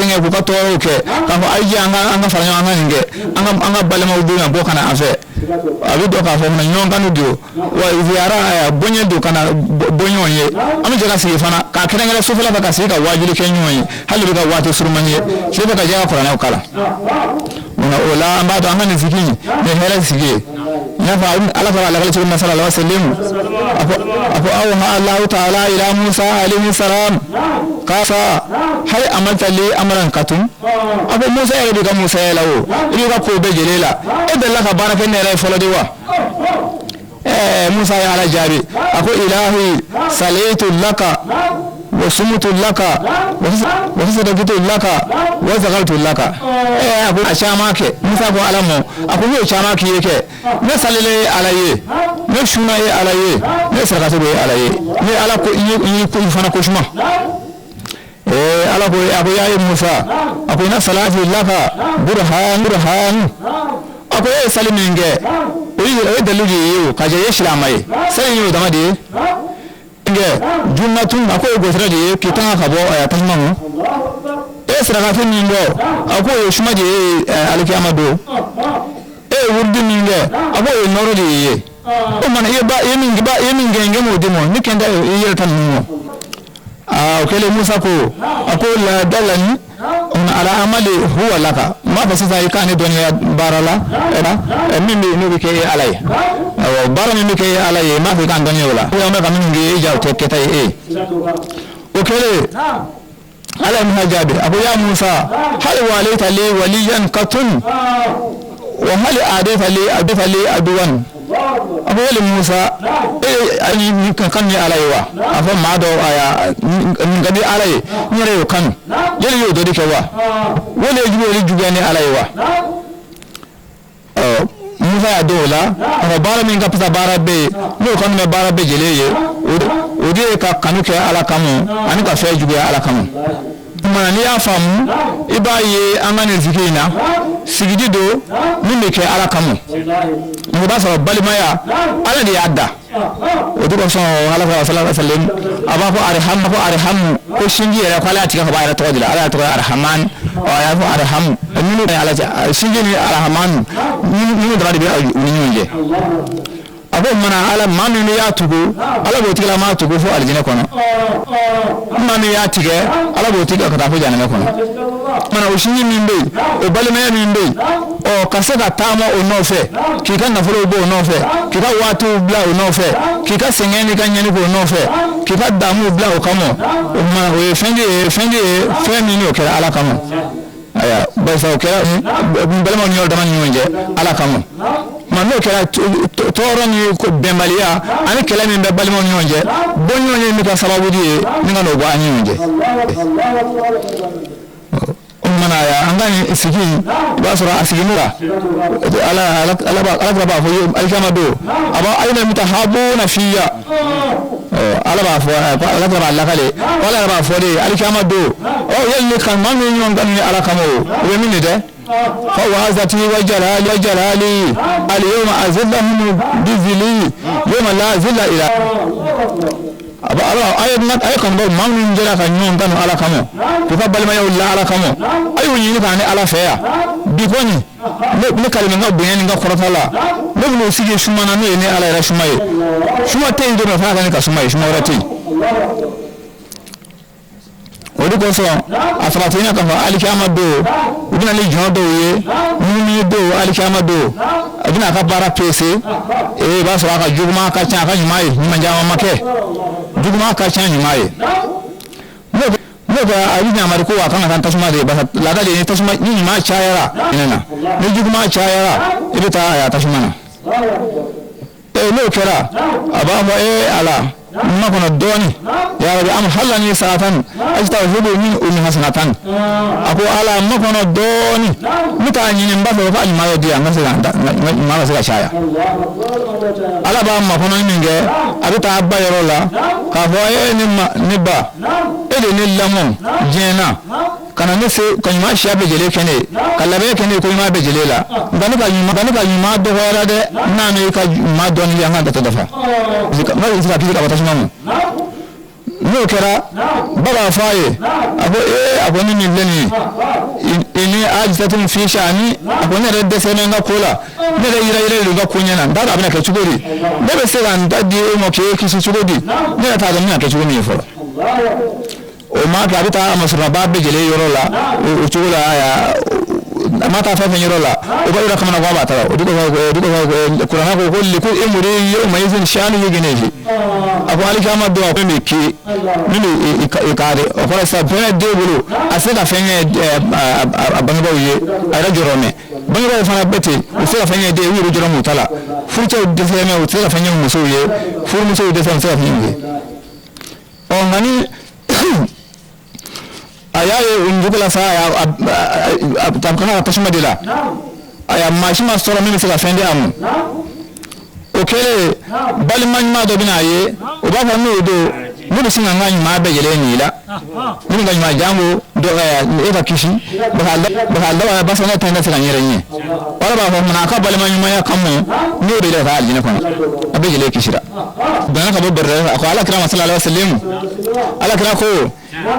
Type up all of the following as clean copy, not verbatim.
sɛgɛn k'u ka tɔɔrɔw kɛ k'a fɔ ayi an ka fara ɲɔgɔn an ka nin kɛ, an ka balimaw bɛ yan bɔ ka na an fɛ. A bɛ dɔn k'a fɔ fana ɲɔgɔn kanu don wa ziyara bonya don ka na bɔ ɲɔgɔn ye. An bɛ jɛ ka sigi fana k'a kɛrɛnkɛrɛn sufɛla fɛ ka sigi ka waajuli kɛ ɲɔgɔn ye, hali bɛ ka waati surumani ye tile fɛ ka jɛ ka kuranɛw kalan. O la an b'a dɔn an ka nin sigi nin ye hɛrɛ sigi ye. I n'a fɔ Ala ka lakali cogo min na, sallallahu alaihi wasallam, a ko awha Allahu ta'ala ila Musa alayhi salam kasa hal amalta li amran katun. A ko Musa yɛrɛ b'i ka Musa yɛlɛ o, i b'i ka ko bɛɛ jɛlen la, e delila ka baara kɛ ne yɛrɛ ye fɔlɔ de wa? Musa ye Ala jaabi, a ko ilahi salaytu laka wa sumtu laka wa sadaqtu laka wa zakartu laka. A ko a caman kɛ. Musa ko Ala ma, a ko n y'o caman k'i ye kɛ, ne salile ye Ala ye, ne suna ye Ala ye, ne sarakati ye Ala ye, ne Ala ko i ye ko fana ko suma. Ala ko, a ko ya ye Musa, a ko inna salati laka burhan burhan. A ko e ye sali min kɛ, o ye dalilu de ye o ka jɛ i ye silamɛ ye. Sali in y'o dama de ye kɛ junnatun, a ko o ye gɔtɛrɛ de ye k'i tanga ka bɔ tasuma ma. E ye sarakati min bɔ, a ko o ye suma de ye alikiyama don. E ye wurudi min kɛ, a ko o ye nɔrɔ de ye. O mana i ye ba i ye min ba i ye min kɛ, n kɛ m'o di ma ni kɛn tɛ i yɛrɛ ta ninnu ma. Aa, o kɛlen Musa ko, a ko la dalani ala amali huwa laka. N b'a fɔ sisan i k'a ne dɔnniya baara la min bɛ yen n'o bɛ kɛ e Ala ye. Awɔ, baara min bɛ kɛ e Ala ye, n b'a fɔ i k'an dɔnniya o la. An bɛ ka minnu kɛ e ja o tɛ kɛta ye e ye. O kɛlen Ala ye Musa jaabi, a ko ya Musa hal walayta li waliyan katun wa hal adayta li adayta li aduwan. A ko yali Musa, e ani ni kan ni Ala ye wa? A fɔ maa dɔ aya nin ka di Ala ye, n yɛrɛ y'o kanu, yali y'o dɔ de kɛ wa? Wali ye jugu ye juguya ni Ala ye wa? Ɔ, Musa y'a dɔn o la, a fɔ baara min ka fisa baara bɛɛ ye, n'o kanu bɛ baara bɛɛ jɛlen ye, o de ye ka kanu kɛ Ala kama ani ka fɛn juguya Ala kama. Kumana n'i y'a faamu, i b'a ye an ka nin sigi in na, sigidi don min bɛ kɛ Ala kama. I b'a sɔrɔ balimaya, Ala de y'a da. O de kosɔn Ala ka sallallahu alaihi wasallam a b'a fɔ arihamu, ko arihamu, ko sinji yɛrɛ, ko Ala y'a tigɛ ka bɔ a yɛrɛ tɔgɔ de la. Ala y'a tɔgɔ arahaman, ɔ a y'a fɔ arihamu minnu ye Ala cɛ sinji ni arahamanu minnu dama de bɛ u ni ɲɔgɔn cɛ. A ko mana Ala maa min y'a tugu, Ala b'o tigilama tugu fo alijinɛ kɔnɔ. Maa min y'a tigɛ, Ala b'o tigɛ ka taa fo jahanama kɔnɔ. Mana o sinji min bɛ yen, o balimaya min bɛ yen, ɔ ka se ka taama o nɔfɛ, k'i ka nafolow bɔ o nɔfɛ, k'i ka waatiw bila o nɔfɛ, k'i ka sɛgɛn n'i ka ɲɛni k'o nɔfɛ, k'i ka damuw bila o kama, o tuma o ye fɛn de ye, fɛn de ye, fɛn min n'o kɛra Ala kama. Ayiwa, barisa o kɛra balimaw ni ɲɔgɔn dama ni ɲɔgɔn cɛ Ala kama. Ma n'o kɛra, tɔɔrɔ ni bɛnbaliya ani kɛlɛ min bɛ balimaw ni ɲɔgɔn cɛ, bɔ ɲɔgɔn ye bɛ kɛ sababu de ye ni ka n'o bɔ an ni ɲɔgɔn cɛ. O kumana an ka nin sigi, i b'a sɔrɔ a sigi la Ala Ala Ala Ala b'a fɔ alikiyama don, a b'a ayina mutahabuna fiya. Ala b'a fɔ, Ala b'a lakale, Ala yɛrɛ b'a fɔ de alikiyama don, ɔ yali ne kan maa min ɲɔgɔn kanu ni Ala kama, o bɛ min de dɛ. Fa wa'azati wa jalali wa jalali al-yawma azillahum bi zilli yawma la zilla illa. A b'a ala a ye kanubaw, maa minnu jɛra ka ɲɔgɔn kanu Ala kama, k'u ka balimayaw la Ala kama, a y'o ɲini k'an ni Ala fɛ yan bi kɔni. Ne kalime n ka bonya ni n ka kɔrɔta la, ne bɛn'o sigi suma na, n'o ye ne Ala yɛrɛ suma ye. Suma tɛ yen don min f'a ka ne ka suma ye, suma wɛrɛ tɛ yen. O de kosɔn a sabatila k'a fɔ alikiyama don, u bɛna ni jɔn dɔw ye minnu don alikiyama don, a bɛna a ka baara pese. Ee, i b'a sɔrɔ a ka juguman ka ca a ka ɲuman ye, ɲuman caman ma kɛ, juguman ka ca ɲuman ye. N'o kɛra, a bɛ ɲamari ko a kan ka taa tasuma de, parce que laada de ye ni tasuma ni ɲuman cayara hinɛ na, ni juguman cayara i bɛ taa a tasuma na. Ee, n'o kɛra, a b'a fɔ ee Ala, n ma kɔnɔ dɔɔni ya Rabbi am halani sa'atan ajtahidu min umi hasanatan. A ko Ala, n ma kɔnɔ dɔɔni, n bɛ taa ɲini, n b'a fɛ ka ɲuman dɔ di yan, n ka se ka ɲuman ka se ka caya. Ala b'a makɔnɔ min kɛ, a bɛ taa ba yɔrɔ la k'a fɔ e ne ma, ne ba, e de ne lamɔ diɲɛ na ka na ne se ka ɲuman siya bɛɛ jɛlen kɛ ne ye, ka labɛn kɛ ne ye ko ɲuman bɛɛ jɛlen la. Nka ne ka ɲuman dɔgɔyara dɛ, n'a ma i ka ɲuman dɔɔni di, an ka data dafa n ka se ka kisi ka bɔ tasuma ma. N'o kɛra, ba b'a fɔ a ye, a ko ee, a ko ni nin filɛ nin ye, inni ajizatun fi sha'ani, a ko ne yɛrɛ dɛsɛlen n ka ko la, ne yɛrɛ yira yira don n ka ko ɲɛ na, n t'a dɔn a bɛna kɛ cogo di, ne bɛ se ka n ta di e ma k'e kisi cogo di, ne yɛrɛ t'a dɔn n bɛna kɛ cogo min ye fɔlɔ. O maa kɛ a bɛ taa a masurunaba bɛɛ lajɛlen yɔrɔ la o cogo la, a ma taa fɛn fɛn yɔrɔ la, o b'a yɔrɔ kamana ko a b'a ta o de ko kuranɛ ko ko likulli imri'in yawma izin sha'nun yughnihi. A ko alikiyama don, a ko min bɛ ki min bɛ i kari, o kɔrɔ sisan fɛn den bolo, a se ka fɛn kɛ a bangebaaw ye, a yɛrɛ jɔrɔ mɛ bangebaaw fana bɛ ten, u tɛ se ka fɛn kɛ den ye, u yɛrɛ jɔrɔ m'u ta la. Furucɛw dɛsɛ mɛ, u tɛ se ka fɛn kɛ musow ye, furumusow dɛsɛ, u tɛ se ka fɛn kɛ. Ɔ nka ni a y'a ye o cogo la sa, a kan ka tasuma de la, a maa si ma sɔrɔ min bɛ se ka fɛn di a ma. O kɛlen, balima ɲuman dɔ bɛna a ye, o b'a fɔ n'o don, ne bɛ se ka n ka ɲuman bɛɛ lajɛlen nin i la, ne bɛ ka ɲuman jango dɔ e ka kisi baka basa, ne tɛ se ka n yɛrɛ ɲɛ. Wala b'a fɔ munna a ka balima ɲumanya kama, n'o de yɛrɛ ka alijinɛ kɔnɔ, a bɛɛ lajɛlen kisira. Donna ka bɔ bɛrɛ, a ko ala kira ma sallallahu alaihi wasallam, ala kira ko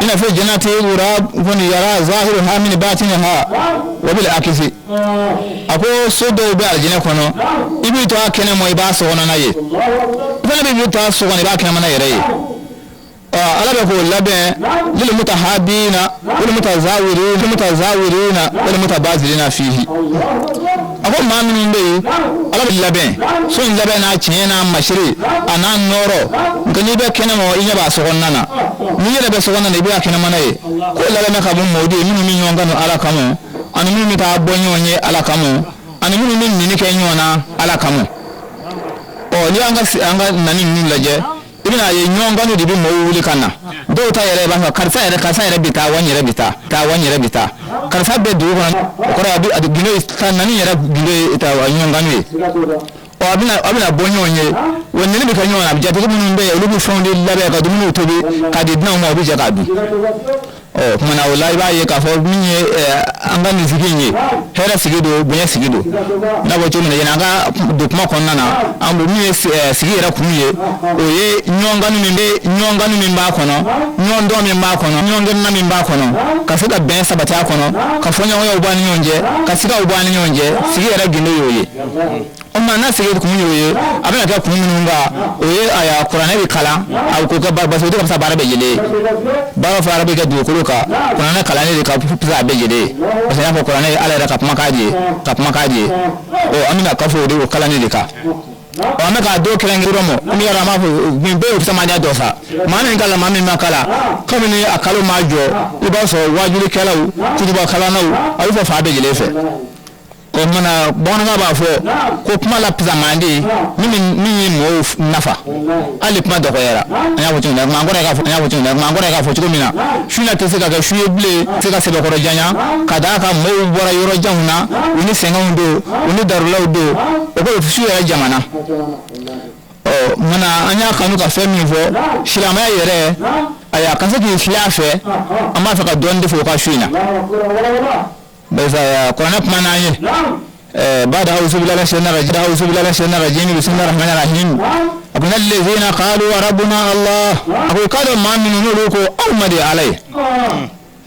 inna fi jannati ghurafun yara zahiruha min batiniha wa bil akisi. A ko so dɔw bɛ alijinɛ kɔnɔ, i b'i to a kɛnɛ ma, i b'a sokɔnɔna ye, i fana b'i to a so kɔnɔ, i b'a kɛnɛmana yɛrɛ ye. Ɔ ala bɛ k'o labɛn lil mutahabina wal mutazawirina mutazawirina wal mutabazilina fihi. A ko maa minnu bɛ yen, ala bɛ labɛn so in labɛn n'a tiɲɛ n'a masiri a n'a nɔɔrɔ, nka n'i bɛ kɛnɛma, i ɲɛ b'a sokɔnɔna na, n'i yɛrɛ bɛ sokɔnɔna na, i bɛ a kɛnɛmana ye. K'o labɛn ka bɔ mɔgɔw de ye minnu bɛ ɲɔgɔn kanu ala kama, ani minnu bɛ taa bɔ ɲɔgɔn ye ala kama, ani minnu bɛ nini kɛ ɲɔgɔn na ala kama. Ɔ n'i y'an ka an ka nani ninnu lajɛ, i bɛna ye ɲɔgɔn kanu de bɛ mɔgɔw wuli ka na. Dɔw ta yɛrɛ, i b'a fɔ karisa yɛrɛ, karisa yɛrɛ bɛ taa wa, n yɛrɛ bɛ taa taa wa, n yɛrɛ bɛ taa, karisa bɛ dugu kɔnɔ. O kɔrɔ a bɛ a gindo ka nani yɛrɛ gindo ye ta ɲɔgɔn kanu ye. Ɔ a bɛna bɔ ɲɔgɔn ye wa, nini bɛ kɛ ɲɔgɔn na. Jatigi minnu bɛ yen, olu bɛ fɛnw de labɛn ka dumuniw tobi k'a di dunanw ma, u bɛ jɛ k'a dun. Ɔ tuma na o la, i b'a ye k'a fɔ min ye an ka nin sigi in ye, hɛrɛ sigi don, bonya sigi don. I n'a fɔ cogo min na, yanni an ka don kuma kɔnɔna na, an bɛ min ye sigi yɛrɛ kun ye, o ye ɲɔgɔn kanu min bɛ, ɲɔgɔn kanu min b'a kɔnɔ, ɲɔgɔn dɔn min b'a kɔnɔ, ɲɔgɔn gɛnna min b'a kɔnɔ, ka se ka bɛn sabati a kɔnɔ, ka fɔɲɔgɔnyaw bɔ an ni ɲɔgɔn cɛ, ka sigaw bɔ an ni ɲɔgɔn cɛ. Sigi yɛrɛ gindo y'o ye. O tuma n'a sigi kun y'o ye, a bɛna kɛ kun minnu kan, o ye ayiwa kuranɛ bɛ kalan, a ko kɛ parce que o de ka fisa baara bɛɛ lajɛlen ye. Baara fara bɛ kɛ dugukolo kan, kuranɛ kalanni de ka fisa a bɛɛ lajɛlen ye, parce que n y'a fɔ kuranɛ ye ala yɛrɛ ka kumakan de ye, ka kumakan de ye. Ɔ an bɛna kafo o de o kalanni de kan. Ɔ an bɛ k'a don kɛrɛnkɛrɛn ma komi yɔrɔ an b'a fɔ nin bɛɛ ye fisamaniya dɔ sa, maa min kala, maa min ma kala, kabini a kalo ma jɔ, i b'a sɔrɔ wajulikɛlaw, kutuba kalannaw, a bɛ fɔ fan bɛɛ lajɛlen fɛ. O mana bamanankan b'a fɔ ko kuma la fisamandi min ye mɔgɔw nafa, hali kuma dɔgɔyara. An y'a fɔ cogo min na, kuma kɔrɔ k'a fɔ, an y'a fɔ cogo min na, kuma kɔrɔ k'a fɔ cogo min na, su na tɛ se ka kɛ su ye bilen, se ka sɛbɛkɔrɔ janya ka d'a kan mɔgɔw bɔra yɔrɔ janw na, u ni sɛgɛnw don, u ni darulaw don, o ko su yɛrɛ jamana. Ɔ mana an y'a kanu ka fɛn min fɔ, silamɛya yɛrɛ, ayiwa, ka se k'i filɛ a fɛ, an b'a fɛ ka dɔɔnin de fɔ o ka su in na. Barisa kuranɛ kuma n'an ye بعد أعوذ بالله من الشيطان الرجيم، أعوذ بالله من الشيطان الرجيم، بسم الله الرحمن الرحيم. A ko الذين قالوا ربنا الله. A ko k'a dɔn maa minnu n'olu ko anw ma de ala ye,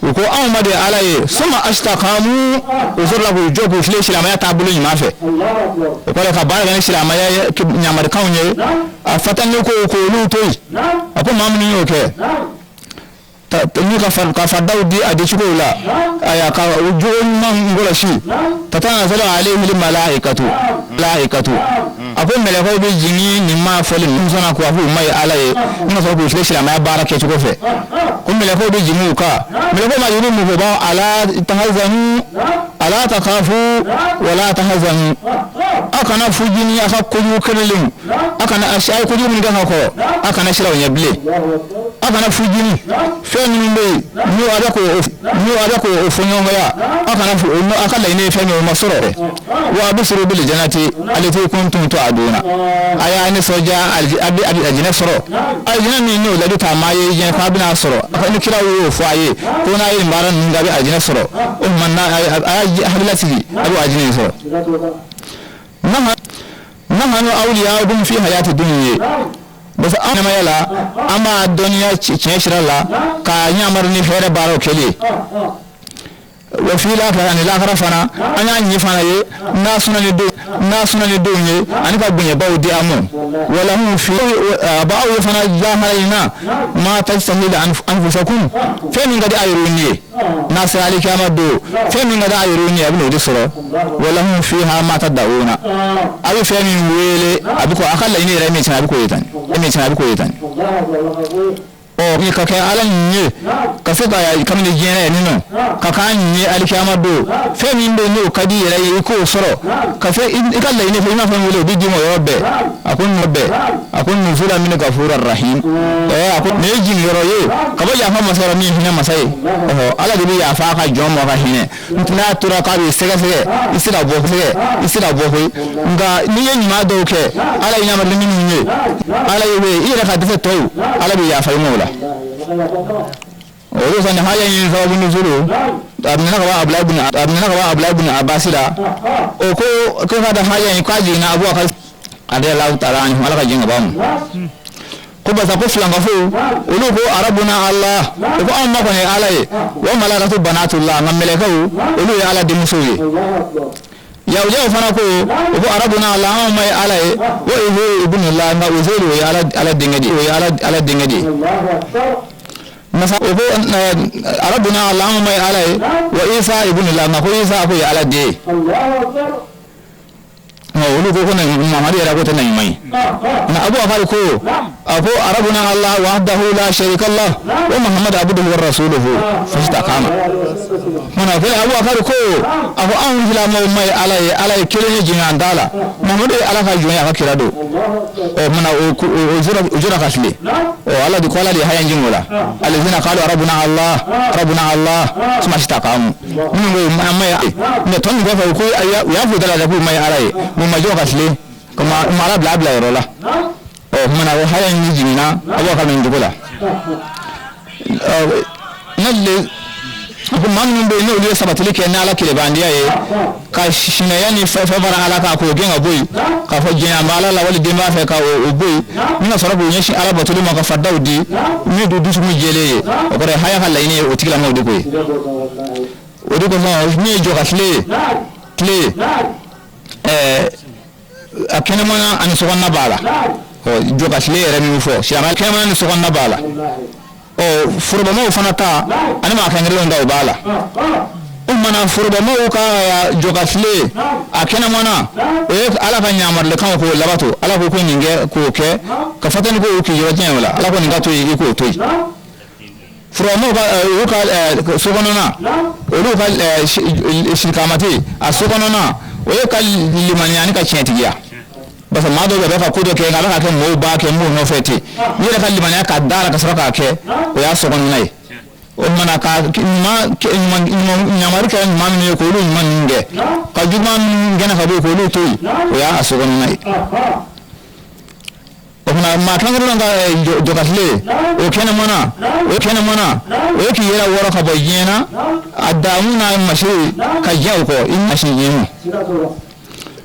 u ko anw ma de ala ye, ثم استقاموا, u sɔrɔla k'u jɔ k'u file silamɛya taabolo ɲuman fɛ. O kɔrɔ ka baara kɛ ni silamɛya ɲamarikanw ye, a fatani ko k'olu to yen. A ko maa minnu y'o kɛ, n'u ka faridaw di a dicogow la, ayiwa, ka jogo ɲuman kɔlɔsi, تتنزل عليهم الملائكة ملائكة. A ko mɛlɛkɛw bɛ jigin nin maa fɔli ninnu sɔnna k'u fɔ u ma ye ala ye, n'u sɔrɔ k'u filɛ silamɛya baara kɛcogo fɛ, ko mɛlɛkɛw bɛ jigin u kan. Mɛlɛkɛw ma jigin mun fɔ? Ba ألا تحزنوا ألا تخافوا ولا تحزنوا. Aw kana fujini a ka kojugu kɛlenw, a kana a ye kojugu minnu kɛ ka kɔrɔ, a kana siran o ɲɛ bilen. A kana fujini fɛn minnu bɛ yen n'o a bɛ k'o fɔɲɔgɔnya, a kana a ka laɲini ye fɛn min ye, o ma sɔrɔ. وأبشروا بالجنة التي كنتم توعدون. A y'a nisɔndiya, a bɛ alijinɛ sɔrɔ, alijinɛ min n'o layidu ta maa ye diɲɛ k'a bɛna sɔrɔ. A ko ni kiraw y'o fɔ a ye ko n'a ye nin baara ninnu kɛ, a bɛ alijinɛ sɔrɔ. O tuma n'a a y'a hakili lasigi, a bɛ alijinɛ in sɔrɔ. نحن أولياؤكم في الحياة الدنيا. Parce que an ɲɛnamaya la an b'a dɔnniya tiɲɛ sira la k'a yamaru ni hɛrɛ baaraw kɛli ye wa fil akhirah ani lahara fana an y'a ɲini fana ye n'a suna ni don n'a suna ni denw ye ani ka bonyabaw di an ma wa lakum fi a b'aw ye fana lahara in na ma tashtahi anfusakum fɛn min ka di a yɛrɛw ni ye n'a sera alikiyama don fɛn min ka di a yɛrɛw ni ye a bɛ n'o de sɔrɔ wa lakum fiha ma tad'una a bɛ fɛn min wele a bɛ ko a ka laɲini yɛrɛ min tiɲɛ a bɛ k'o ye tan min tiɲɛ a bɛ k'o ye tan ɔ ni ka kɛ ala nin ye ka se ka kabini diɲɛ yɛrɛ nin nɔ ka k'an nin ye alikiyama don fɛn min bɛ n'o ka di yɛrɛ ye i k'o sɔrɔ ka se i ka laɲini fɛ i n'a fɛn wele o bɛ d'i ma o yɔrɔ bɛɛ a ko nin bɛɛ a ko nuzula min gafura rahim ɛɛ a ko nin ye jigiyɔrɔ ye ka bɔ yafa masa yɔrɔ min ye hinɛ masa ye ɔhɔ ala de bɛ yafa a ka jɔn ma ka hinɛ n'a tora k'a bɛ sɛgɛsɛgɛ i se ka bɔ sɛgɛ i se ka bɔ koyi nka n'i ye ɲuman dɔw kɛ ala ye yamaru ni minnu ye ala ye wele i yɛrɛ ka dɛsɛ tɔw ala bɛ yafa i ma o la o de kosɔn nin haya in sababu nuzulu a minɛna ka bɔ Abulayi bin a minɛna ka bɔ Abulayi bin Abasi la o ko ko ka da haya in k'a jiginna Abubakar radiyallahu ta'ala anhu ala ka jɛn ka b'a ma ko basa ko filankafo olu ko arabuna Allah o ko anw ma kɔni ye ala ye wa malaikatu banatullah nka mɛlɛkɛw olu ye ala denmusow ye yahudiyaw fana ko o ko arabuna Allah anw ma ye ala ye wa uzairu ibnullah nka uzairu o ye ala ala denkɛ de ye o ye ala ala denkɛ de ye masa o ko arabuna Allah anw ma ye ala ye wa isa ibnullah nka ko isa ko ye ala den ye nka olu ko ko Muhamadu yɛrɛ ko tɛ na ɲuman ye nka Abubakar ko a ko arabuna Allah wahdahu la sharika lah wa Muhammadu abduhu wa rasuluhu fastakama mana ko Abubakar ko a ko anw silamɛw ma ye Ala ye Ala ye kelen ye jɛnkan t'a la Muhamadu ye Ala ka jɔn ye a ka kira don ɔ mana o o jɔra ka tilen ɔ Ala de ko Ala de ye haya jigin o la alazina qalu rabbuna Allah rabbuna Allah summa istaqamu minnu ko an ma ye mɛ tɔ ninnu kɔfɛ ko u y'a fɔ da la k'u ma ye ala ye u ma jɔ ka tilen ka ma ala bila a bila yɔrɔ la ɔ o tuma na o haya in jiginna Abubakar nin cogo la ne a ko maa minnu bɛ yen n'olu ye sabatili kɛ ni ala kelenbandiya ye ka sinaya ni fɛn fɛn fara ala kan k'o gɛn ka bɔ yen k'a fɔ jɛnya bɛ ala la wali den b'a fɛ ka o bɔ yen ni ka sɔrɔ k'u ɲɛsin ala batoli ma ka faridaw di min du dusukun jɛlen ye o kɔrɔ ye haya ka laɲini ye o tigilamɔgɔw de ko ye o de kosɔn min ye jɔ ka tile ye tile ɛɛ a kɛnɛmana ani sokɔnɔna b'a la ɔ jɔ ka tile yɛrɛ min fɔ silamɛya kɛnɛmana ni sokɔnɔna b'a la ɔ forobamaw fana ta ani maa kɛrɛnkɛrɛnlenw ta o b'a la o mana forobamaw ka jɔ ka tile a kɛnɛmana o ye ala ka ɲamarilikanw k'o labato ala ko ko nin kɛ k'o kɛ ka fatani ko k'i yɔrɔ janya o la ala ko nin ka to yen i k'o to yen forobamaw ka olu ka sokɔnɔna olu ka sirikamati a sokɔnɔna o ye ka limaniya ni ka tiɲɛtigiya parce que maa dɔw bɛ ka ko dɔ kɛ nka a bɛ ka kɛ mɔgɔw b'a kɛ m'o nɔfɛ ten n'i yɛrɛ ka limaniya ka da la ka sɔrɔ k'a kɛ o y'a sokɔnɔna ye o tuma ka ɲuman ɲamari kɛra ɲuman min ye k'olu ɲuman ninnu kɛ ka juguman minnu gɛnna ka bɔ yen k'olu to yen o y'a sokɔnɔna ye o tuma maa kɛrɛnkɛrɛnnenw ka jɔkatile o kɛnɛmana o kɛnɛmana o ye k'i yɛrɛ wɔrɔ ka bɔ diɲɛ na a damu n'a masiri ka diɲɛ o kɔ i ma sin diɲɛ ma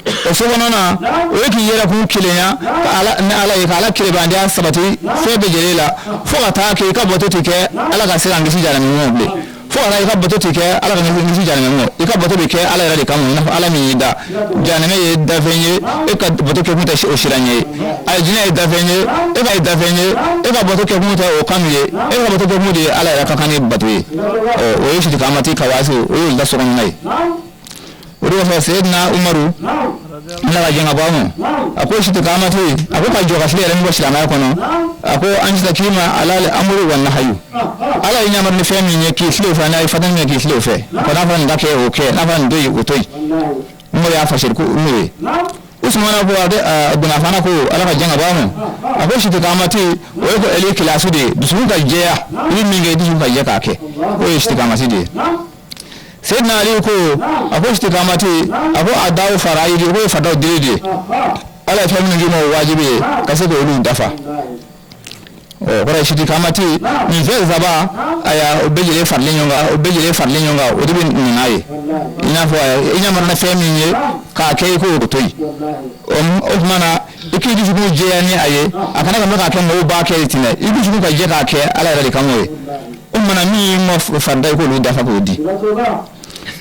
o sokɔnɔna o ye k'i yɛrɛ kun kelenya ka ala ni ala ye ka ala kelenbandiya sabati fɛn bɛɛ lajɛlen la fo ka taa kɛ i ka bato tɛ kɛ ala ka se k'an kisi jahanama ma bilen fo ka taa i ka bato tɛ kɛ ala ka kisi jahanama ma i ka bato bɛ kɛ ala yɛrɛ de kama i n'a fɔ ala min y'i da jahanama ye dafɛn ye e ka bato kɛ kun tɛ o siran ye alijinɛ ye dafɛn ye e ka dafɛn ye e ka bato kɛ kun tɛ o kanu ye e ka bato kɛ kun de ye ala yɛrɛ ka kan ni bato ye ɔ o ye sirikamati kawaasi o y'olu ka sokɔnɔna ye o de kosɔn seyidina umaru ala ka jɛn ka bɔ a ma a ko sitikamati a ko ka jɔ ka tile yɛrɛ min bɔ silamɛya kɔnɔ a ko an tastakima alal amuru wa nahayu ala ye yamaru ni fɛn min ye k'i tile o fɛ n'a ye fatani min ye k'i tile o fɛ ko n'a fɔra nin ka kɛ o kɛ n'a fɔra nin to yen o to yen umaru y'a fasiri ko n'o ye usumana ko bin afana ko ala ka jɛn ka bɔ a ma a ko sitikamati o ye ko eli kilasi de ye dusukun ka jɛya i bɛ min kɛ i dusukun ka jɛ k'a kɛ o ye sitikamati de ye Seydina Ali ko a ko istikamati a ko adawu farayidi o ye faridaw dili de ye ala ye fɛn minnu k'i ma o wajibi ye ka se k'olu dafa O kɔrɔ ye sitikamati nin fɛn saba, aya, o bɛɛ lajɛlen faralen ɲɔgɔn kan, o bɛɛ lajɛlen faralen ɲɔgɔn kan, o de bɛ nin n'a ye. I n'a fɔ i ɲamarana fɛn min ye k'a kɛ, i k'o to yen. O tuma na, i k'i dusukun jɛya ni a ye, a kana ka k'a kɛ mɔgɔw b'a kɛ ten dɛ, i dusukun ka jɛ k'a kɛ Ala yɛrɛ de kama. O ye o mana min y'i ma farida, i k'olu dafa k'o di.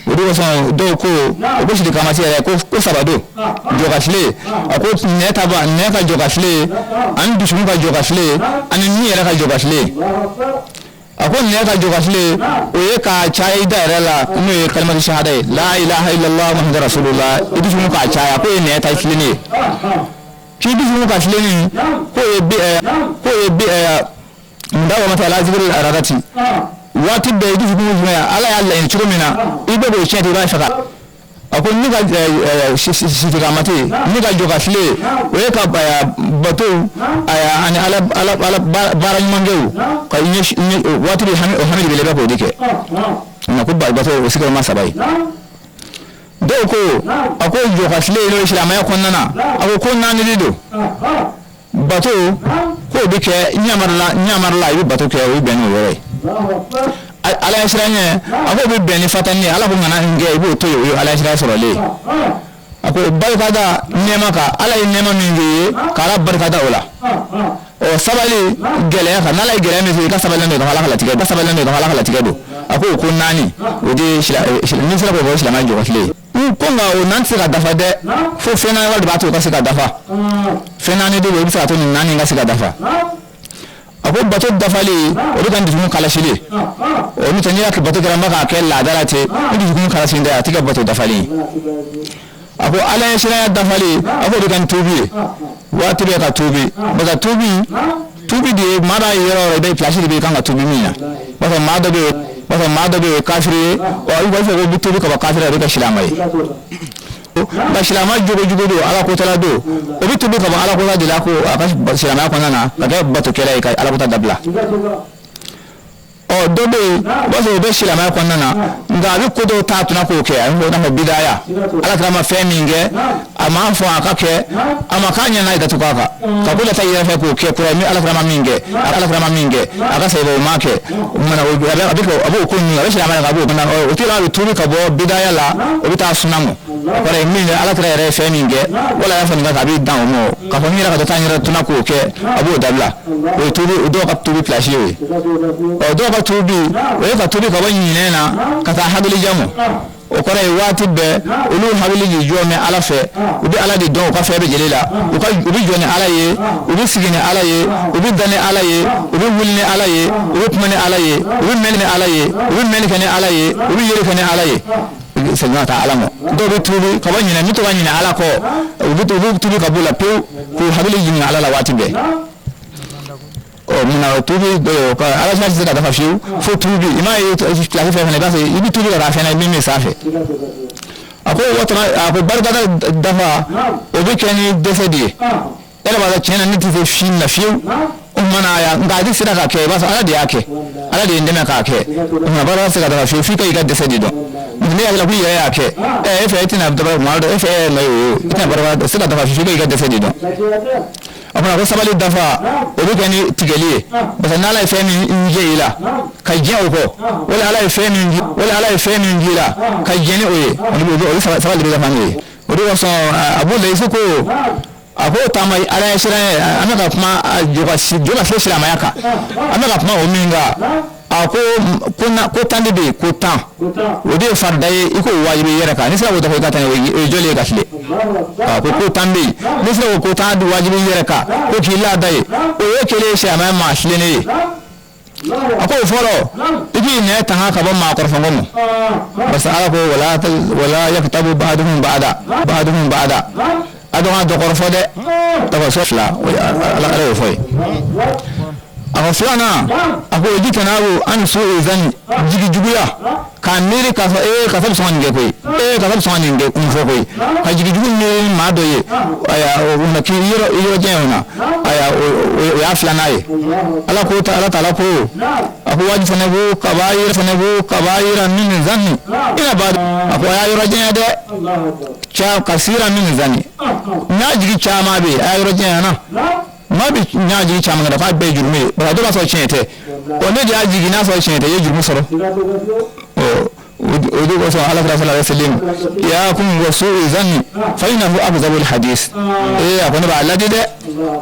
O de kosɔn dɔw ko o ko sitikamati yɛrɛ ko saba don. Jɔ ka tile, a ko nɛ ta ba nɛ ka jɔ ka tile, ani dusukun ka jɔ ka tile, ani ni yɛrɛ ka jɔ ka tile. A ko nɛ ka jɔ ka tile, o ye k'a caya i da yɛrɛ la, n'o ye kalimatu shahada ye, la ilaha illallah muhammadu rasulullah. I dusukun k'a caya, k'o ye nɛ ta tilennen ye. K'i dusukun ka tilenni, k'o ye bi k'o ye bi mudawamata ala zikiri aradati. Waati bɛɛ i dusukun jumɛn, Ala y'a laɲini cogo min na, i bɛ k'o tiɲɛ ten, i b'a fɛ ka. A ko ni ka sitikamati, ni ka jɔ ka tile, o ye ka bato ani Ala Ala Ala baara ɲumankɛw ka ɲɛ waati de hami, o hami de bɛ k'o de kɛ. Nka ko bato, o sigiyɔrɔma saba ye. Dɔw ko a ko jɔ ka tile, n'o ye silamɛya kɔnɔna na, a ko ko naani de don. Bato, k'o bɛ kɛ ɲamarila, ɲamarila i bɛ bato kɛ, o bɛ bɛn n'o yɔrɔ ye. Ala ye siran ɲɛ, a k'o bɛ bɛn ni fatani ye. Ala ko ŋana n kɛ, i b'o to yen, o ye Ala ye siran sɔrɔlen ye. A ko barikada nɛɛma kan, Ala ye nɛɛma min k'i ye, k'Ala barikada o la. Ɔ sabali gɛlɛya kan, n'Ala ye gɛlɛya min fɛ, i ka sabali don, ka Ala ka latigɛ, ka sabali don, ka Ala ka latigɛ don. A ko ko naani, o de ye n'i sera k'o fɔ, silamɛya jɔ ka tile ye. Ko nka o naani tɛ se ka dafa dɛ, fo fɛn naani wɛrɛ de b'a to o ka se ka dafa. Fɛn naani de bɛ yen, i bɛ se ka to nin naani ka se ka dafa. A ko bato dafalen, o de ka dusukun kalasili. O n'o tɛ, n'i y'a kɛ bato kɛra n bɛ k'a kɛ laada la ten, ni dusukun kalasili tɛ, a tɛ kɛ bato dafalen ye. A ko Ala ye siranya dafalen, a k'o de ka nin tuubi ye, waati bɛɛ ka tuubi. Parce que tuubi de ye maa b'a ye yɔrɔ o yɔrɔ, i bɛ place de bɛ yen kan ka tuubi min na. Parce que maa dɔ bɛ yen, parce que maa dɔ bɛ yen, kafiri ye. Ɔ i b'a fɔ ko bɛ tuubi ka bɔ kafiri la, o bɛ kɛ silamɛ ye. Nka silamɛ jogo jugu don, Ala kotala don, o bɛ tuubi ka bɔ Ala kota de la, ko a ka silamɛya kɔnɔna na ka kɛ batokɛla ye, ka Ala kota dabila. Ɔ dɔ bɛ yen, o b'a sɔrɔ o bɛ silamɛya kɔnɔna na, nka a bɛ ko dɔw ta tuna k'o kɛ, a bɛ fɔ i n'a fɔ bidaya. Ala kira ma fɛn min kɛ, a m'a fɔ a ka kɛ, a ma k'a ɲɛna, ye datugu a kan ka ko lata i yɛrɛ fɛ k'o kɛ kura ye, ni Ala kira ma min kɛ, Ala kira ma min kɛ, a ka sayiba o m'a kɛ. O kumana o a bɛ a b'o ko ninnu, a bɛ silamɛya la, a b'o o tigi la, a bɛ tuubi ka bɔ bidaya la, o bɛ taa suna mɔ. O kɔrɔ ye min ye, Ala kira yɛrɛ ye fɛn min kɛ, wala y'a fɔ nin kan, a bɛ dan o mɔ k'a fɔ n yɛrɛ ka taa n yɛrɛ tuna k'o kɛ, a b'o dabila. O ye tuubi, o dɔw ka tuubi place y'o ye. Ɔ dɔw ka tuubi, o ye ka tuubi ka bɔ ɲinɛ na ka taa hakilija mɔ. O kɔrɔ ye waati bɛɛ olu hakili de jɔ mɛn Ala fɛ, u bɛ Ala de dɔn u ka fɛn bɛɛ lajɛlen la, u ka u bɛ jɔ ni Ala ye, u bɛ sigi ni Ala ye, u bɛ da ni Ala ye, u bɛ wuli ni Ala ye, u bɛ kuma ni Ala ye, u bɛ mɛnni ni Ala ye, u bɛ mɛnni kɛ ni Ala ye, u bɛ yeli kɛ ni Ala ye, segin ka taa Ala ma. Dɔw bɛ tuubi ka bɔ ɲinɛ, min to ka ɲinɛ Ala kɔ, u bɛ tuubi ka b'o la pewu, k'u hakili jigin Ala la waati bɛɛ. Ɔ munna tuubi ka Ala tɛ se ka dafa fiyewu fo tuubi? I m'a ye kilasi fɛn fɛn na, i b'a sɔrɔ i bɛ tuubi ka taa fɛn na min bɛ sanfɛ. A ko watara, a ko barikada dafa, o bɛ kɛ ni dɛsɛ de ye. E yɛrɛ b'a dɔn tiɲɛ na, ne tɛ se fi na fiyewu. O tuma na ya, nka a tɛ sera ka kɛ, i b'a sɔrɔ Ala de y'a kɛ, Ala de ye n dɛmɛ k'a kɛ. O tuma barika tɛ se ka dafa fiyewu f'i ka i ka dɛsɛ de dɔn. Ne hakili la ko i yɛrɛ y'a kɛ, ɛ e fɛ e tɛna dabara maa dɔ e fɛ, e yɛrɛ la y'o ye, i tɛna barika se ka dafa fiyewu f'i ka i ka dɛsɛ de dɔn. A fana ko sabali dafa, o bɛ kɛ ni tigɛli ye, parce que n'Ala ye fɛn min jɛ i la, ka diɲɛ o kɔ, wala Ala ye fɛn min wala Ala ye fɛn min k'i la, ka diɲɛ ni o ye, o bɛ sabali de bɛ dafa n'o ye. O de kosɔn a b'o layisi ko a ko taama Ala ye siran ye. An bɛ ka kuma jɔ ka jɔ ka se silamɛya kan, an bɛ ka kuma o min kan, a ko ko na ko 10 de bɛ yen, ko 10, o de ye farida ye, i k'o wajibi i yɛrɛ kan. N'i sera k'o dafa, i ka tan, o ye jɔlen ye ka tile. A ko ko 10 bɛ yen, n'i sera k'o ko 10 wajibi i yɛrɛ kan, ko k'i laada ye, o ye kelen ye silamɛya maa tilennen ye. A ko o fɔlɔ, i k'i nɛ tanga ka bɔ maa kɔrɔfɔngɔ ma, parce que Ala ko wala wala yaktabu ba'duhum ba'da ba'duhum ba'da, a dɔn ka dɔ kɔrɔfɔ dɛ, daga so fila, o ye Ala y'o fɔ ye. A ko filanan, a ko ji tanabu an su zani, jigi juguya k'a miiri k'a fɔ ee karisa bɛ sɔn ka nin kɛ koyi, ee karisa bɛ sɔn ka nin kɛ kun fɔ koyi, ka jigi jugu miiri maa dɔ ye, aya, o na k'i yɔrɔ janya o na, aya, o y'a filanan ye. Ala ko ta Ala taala ko a ko waji fana ko kabayira fana ko kabayira min zanni ina ba, a ko a y'a yɔrɔ janya dɛ, ca kasira min zanni, n'a jigi caman bɛ yen, a y'a yɔrɔ janya na. Maa bɛ ɲa jigi caman kɛ k'a bɛɛ ye jurumu ye, parce que dɔw b'a sɔrɔ tiɲɛ tɛ. Ɔ, ne de y'a jigi, n'a sɔrɔ tiɲɛ tɛ, i ye jurumu sɔrɔ. Ɔ, o de kosɔn Ala kira sallallahu alaihi wasallam iyyakum wa su'u zanni fa innahu akdhabul hadith. Ee, a ko ne b'a ladi dɛ,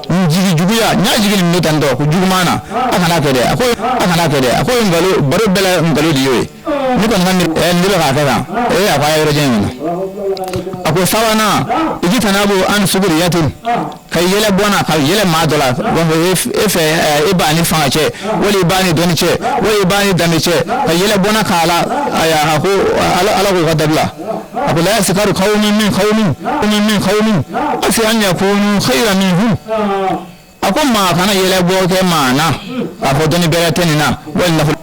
n jigi juguya, n y'a jigi nin tan tɔ ko juguman na, a kana kɛ dɛ. A ko a kana kɛ dɛ. A ko nkalon baro bɛɛ la, nkalon de y'o ye. Ne kɔni ka miiri ne bɛ k'a kɛ tan. Ee, a ko a ye yɔrɔ jan in na. A ko sabanan, ijtinabu an sukuriyatin, ka yɛlɛ bɔnna, ka yɛlɛ maa dɔ la. E fɛ, e b'a ni fanga cɛ, wali i b'a ni dɔnni cɛ, wali i b'a ni danbe cɛ, ka yɛlɛ bɔnna k'a la. Aya, a ko Ala k'o ka dabila. A ko la yaskaru qawmin min qawmin min qawmin asa an yakunu khayran minhum. A ko maa kana yɛlɛ bɔ kɛ maa na k'a fɔ dɔnni bɛrɛ tɛ nin na, wali nafolo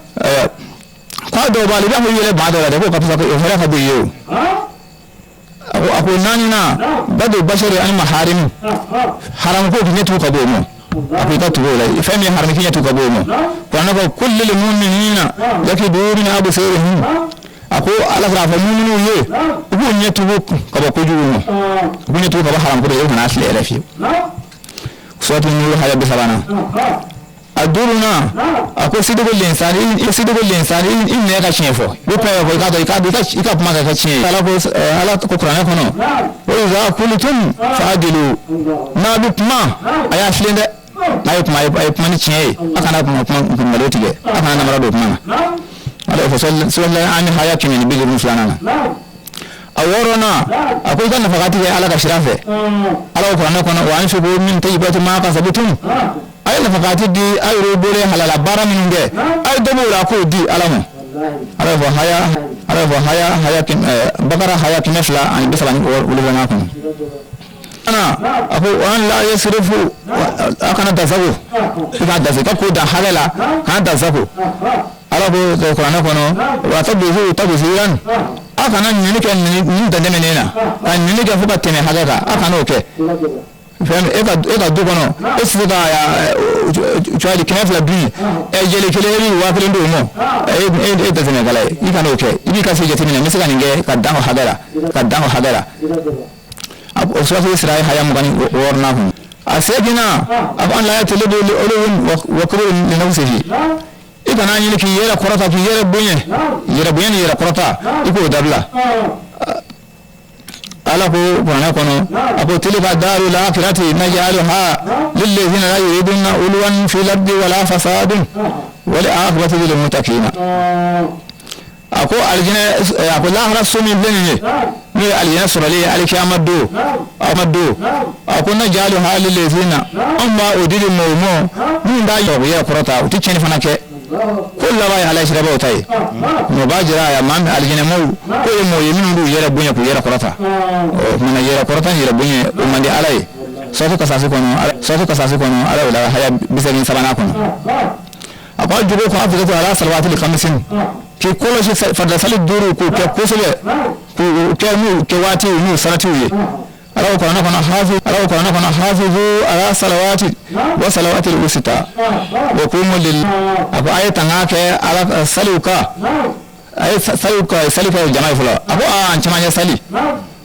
k'a dɔw b'a la, i b'a fɔ yɛlɛ maa dɔ la dɛ, k'o ka fisa, o hɛrɛ ka bon i ye. O a ko naaninan, badu basari ani maharimi, haram ko k'i ɲɛ tugu ka bɔ o ma. A ko i ka tugu o la, fɛn min ye haram, k'i ɲɛ tugu ka bɔ o ma. Kuranɛ ko kulli lil mu'minina yakidu min absarihim. A ko Ala k'a fɔ mu'miniw ye, u k'u ɲɛ tugu ka bɔ kojugu ma, u k'u ɲɛ tugu ka bɔ haram ko de, u kana filɛ yɛrɛ fiyewu. Suratu Nur haya 30nan. A duurunan, a ko sidiku linsani, i sidiku linsani, i nɛ ka tiɲɛ fɔ, i bɛ kuma fɔ, i k'a dɔn, i k'a dɔn, i ka kuma kɛ ka tiɲɛ ye. Ala ko, Ala ko kuranɛ kɔnɔ, wa iza kultum fa'adilu, n'a bɛ kuma, a y'a filen dɛ. N'a ye kuma, a ye kuma ni tiɲɛ ye, a kana kuma kuma nkalon tigɛ, a kana namara don kuma na. Ala y'o fɔ sura an haya 152nan na. A wɔɔrɔnan, a ko i ka nafakati kɛ Ala ka sira fɛ. Ala ko kuranɛ kɔnɔ, wa anfiqu min tayyibati ma kasabtum, a ye nafakati di a yɛrɛ bolo halala baara minnu kɛ, a ye dɔ b'o la k'o di Ala ma. Ala fɔ haya, Ala fɔ haya haya Bakara haya 237nan kɔnɔ. Ana a ko an la yasrifu, a kana dasago, i ka dasa, i ka ko dan hakɛ la, kana dasago. Ala ko kuranɛ kɔnɔ, wa tabuzu tabziran, a kana ɲini kɛ nin dantɛmɛnen na, ka ɲini kɛ fo ka tɛmɛ hakɛ kan, a kana o kɛ. Fɛn e ka du kɔnɔ, e tɛ se ka cogoya 200 dun ɛ jeli kelen, e bɛ 1000 d'o ma, e e tɛ tɛmɛ ye, i kana o kɛ. I b'i ka se jateminɛ, n bɛ se ka nin kɛ ka dan o hakɛ la, ka dan o hakɛ la. O suratu Isra haya 26nan kɔnɔ. A seginna, a ko an la yatalibu ulul wa kibru li nafsihi, i kana ɲini k'i yɛrɛ kɔrɔta, k'i yɛrɛ bonya, yɛrɛ bonya ni yɛrɛ kɔrɔta, i k'o dabila. Ala ko kuranɛ kɔnɔ, a ko tilka daru lakirati naj'aluha lillazina la yuriduna uluwan fil ardi wala fasadun wal aqibatu lil muttaqina. A ko alijinɛ, a ko lahara so min filɛ nin ye, n'o ye alijinɛ sɔrɔli ye alikiyama don, a ma don, a ko naj'aluha lillazina, anw b'a o di di mɔgɔw ma minnu b'a yɛrɛ kɔrɔta, u tɛ tiɲɛni fana kɛ, ko laban ye Ala sirabaw ta ye. O b'a jira a maa alijinɛmaw k'o ye mɔgɔ ye minnu b'u yɛrɛ bonya, k'u yɛrɛ kɔrɔta. O kumana yɛrɛ kɔrɔta ni yɛrɛ bonya, o man di Ala ye. Sɔrɔtu Kasasi kɔnɔ, sɔrɔtu Kasasi kɔnɔ, Ala y'o la haya 83nan kɔnɔ. A ko a jogo ko afidatu ala salawaati kamisin, k'i kɔlɔsi farida sali duuru, k'o kɛ kosɛbɛ, k'o kɛ n'u kɛ waatiw n'u saratiw ye. Ala ko kuranɛ kɔnɔ, hafi, Ala ko kuranɛ kɔnɔ, hafizu ala salawati wa salawati usita wa qumu lil. A ko a ye tanga kɛ Ala saliw kan, a ye saliw ka sali kɛ jama ye fɔlɔ. A ko aa, an caman ye sali,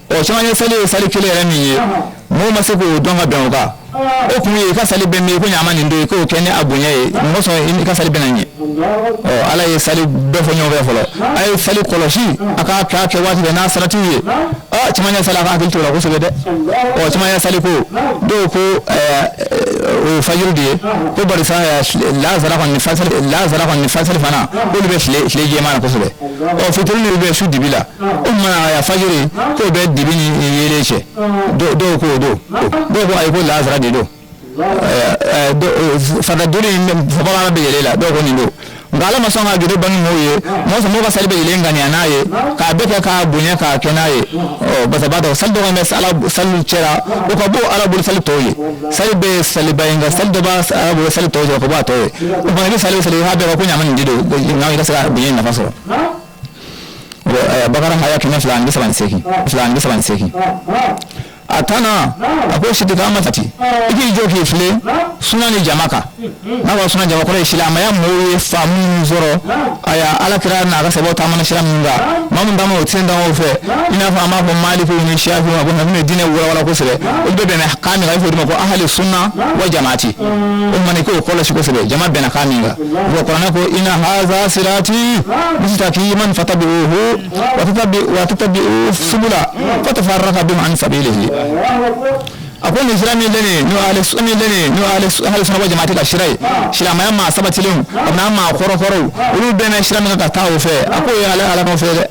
o caman ye sali ye sali kelen yɛrɛ min ye, mɔgɔw ma se k'o dɔn ka bɛn o kan. O kun ye i ka sali bɛ min ye, ko ɲama nin don, i k'o kɛ ni a bonya ye, mɔgɔ sɔn i ka sali bɛ na ɲɛ. Ɔ, Ala ye sali bɛɛ fɔ ɲɔgɔn fɛ fɔlɔ, a ye sali kɔlɔsi, a k'a k'a kɛ waati bɛɛ n'a saratiw ye. Ɔ, caman ye sali, a ka hakili t'o la kosɛbɛ dɛ. Ɔ, caman ye sali ko dɔw ko o ye fajiri de ye, ko barisa lazara kɔni fasali, lazara kɔni fasali fana, k'olu bɛ tile tile jɛman na kosɛbɛ. Ɔ, fitiri ni bɛ su dibi la, o tuma fajiri k'o bɛ dibi ni yeelen cɛ. Dɔw k'o don, dɔw ko ayi, ko lazara de don, farida duuru in fɔbaga bɛ yɛlɛ la, dɔw ko nin don. Nka Ala ma sɔn ka gere bange mɔgɔw ye, mɔgɔ sɔn mɔgɔw ka sali bɛ yɛlɛ ŋaniya n'a ye, k'a bɛɛ kɛ k'a bonya, k'a kɛ n'a ye. Ɔ, basa b'a dɔn sali dɔ bɛ Ala sali cɛla, o ka bɔ Ala bolo sali tɔw ye. Sali bɛ ye saliba ye, nka sali dɔ b'a Ala bolo sali tɔw cɛ, o ka bɔ a tɔ ye. O fana i bɛ sali sali i b'a bɛɛ ko ɲama nin di don, nka i ka se ka bonya nafa sɔrɔ. Bakara haya 238, 238. A tannan a ko sitikamati i k'i jɔ k'i filɛ suna ni jama kan n'a fɔ suna jama kɔrɔ ye silamɛya mɔgɔw ye faamu min sɔrɔ aya ala kira n'a ka sahabaw taamana sira min kan maa min taama o sen taama o fɛ i n'a fɔ an b'a fɔ malikiw ni siyafiw ma ko minnu ye diinɛ walawala kosɛbɛ olu bɛɛ bɛnna kan min kan a bɛ fɔ o de ma ko ahali sunna wa jamaati o tuma k'o kɔlɔsi kosɛbɛ jama bɛnna kan min kan wa kuranɛ ko inna haza sirati mustaqiman fattabi'uhu wa tattabi'u subula fatafarraqa bikum an sabilihi a ko nin sira min filɛ nin ye n'o ahli min filɛ nin ye n'o ahli sunna wa jamaati ka sira ye silamɛya maa sabatilenw a n'a maa kɔrɔkɔrɔw olu bɛnna sira min kan ka taa o fɛ a k'o ye ala ala fɛ dɛ